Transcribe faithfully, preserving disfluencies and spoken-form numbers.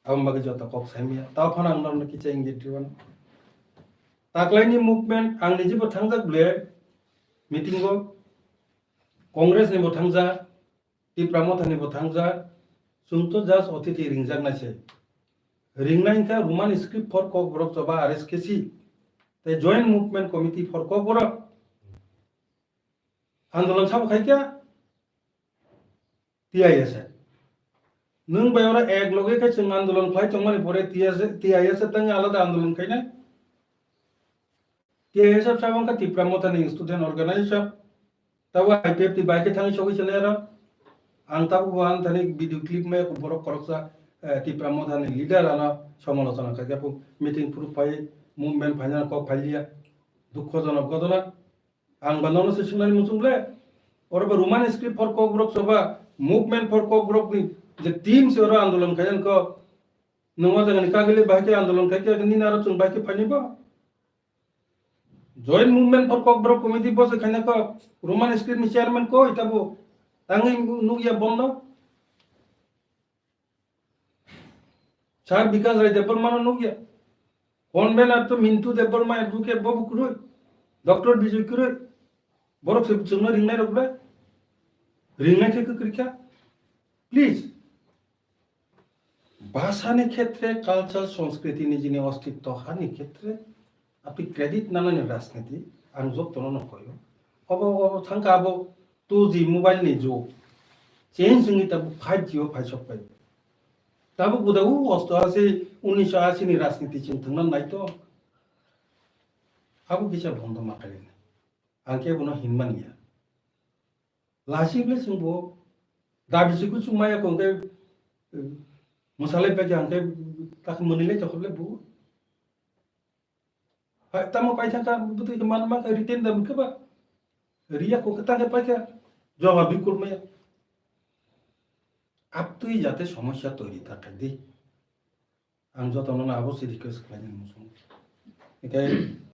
Aboni bagwi joto kok saimaya. Tao phano ang norokno kicha ingdi triwan. Taklaini movement ang nijibo thangjak ble meeting o. Congress ni bo thangjak, Tipra Motha ni bo thangjak, chwng to just otithi ringjak nai se. Ringnai wngkha Roman script for Kokborok choba R S K C. Tei Joint Movement Committee for Kokborok. Andolon sabo khai kha T I S F. Nwng bai oro ek loge khe chwng andolon khlai tongmani pore T I S F, T I S F tangwi alada andolon khainai. T I S F sabo wngkha Tipra Motha ni student organization. Tabo I P F T bai khe thangwi sogwi se nai aro. Ang tabuk bo ang thani video clip maya kho borok khoroksa, eh, Tipra Motha ni leader ano somalochona khaikha kho meeting phuru phai movement phaina kok phailiya. Dukhojonok ghotona. Ang ba nono se swngnani muchung ble. Oro ba Roman script for Kokborok choba, movement for Kokborok ni je team se oro andolon khaina kho. Nungma jagani kagile bai khe andolon khaikha nini aro chwng bai khe phaini bo. Joint Movement for Kokborok Committee bo se khaina kok, Roman script ni chairman koi tabo tangwi nukya bondo. Sir Bikash Rai Debbarma no nukya. Convener to Mintu Debbarma advocate bo bo kwrwi. Doctor Bijoy kwrwi. Borok se chwngno ringnai rok ble. Ringnai khe kwrwi kha. Please. Bhasha ni khetre, culture, sanskriti ni jini ostitto hani khetre, apni credit nanani rajniti, ang jotono no koyo. Obo, obo thangka abo two G mobile ni jug. Change wngwi tabuk five G o phaisok pai. Tabuk buda u osto asi, unnish ashi ni rajniti chwng thwngna nai to. Abo kisa bondo ma khainai. Ang khe bono hinmani ya. Lasi ble chwng bo dabi se kuchuk maya kong khe, eh, mwsalai pai khe ang khe tak mwnwi lai tokhle bo. Hai tamo pai thang kha bwtwi khe man man kha written da khe ba. Riya kong khe ta khe pai kha jawab bikul maya. Aptwi jate somosya toiri ta kha di. Ang jotono no abo se request khlainani muchung. Hinkhe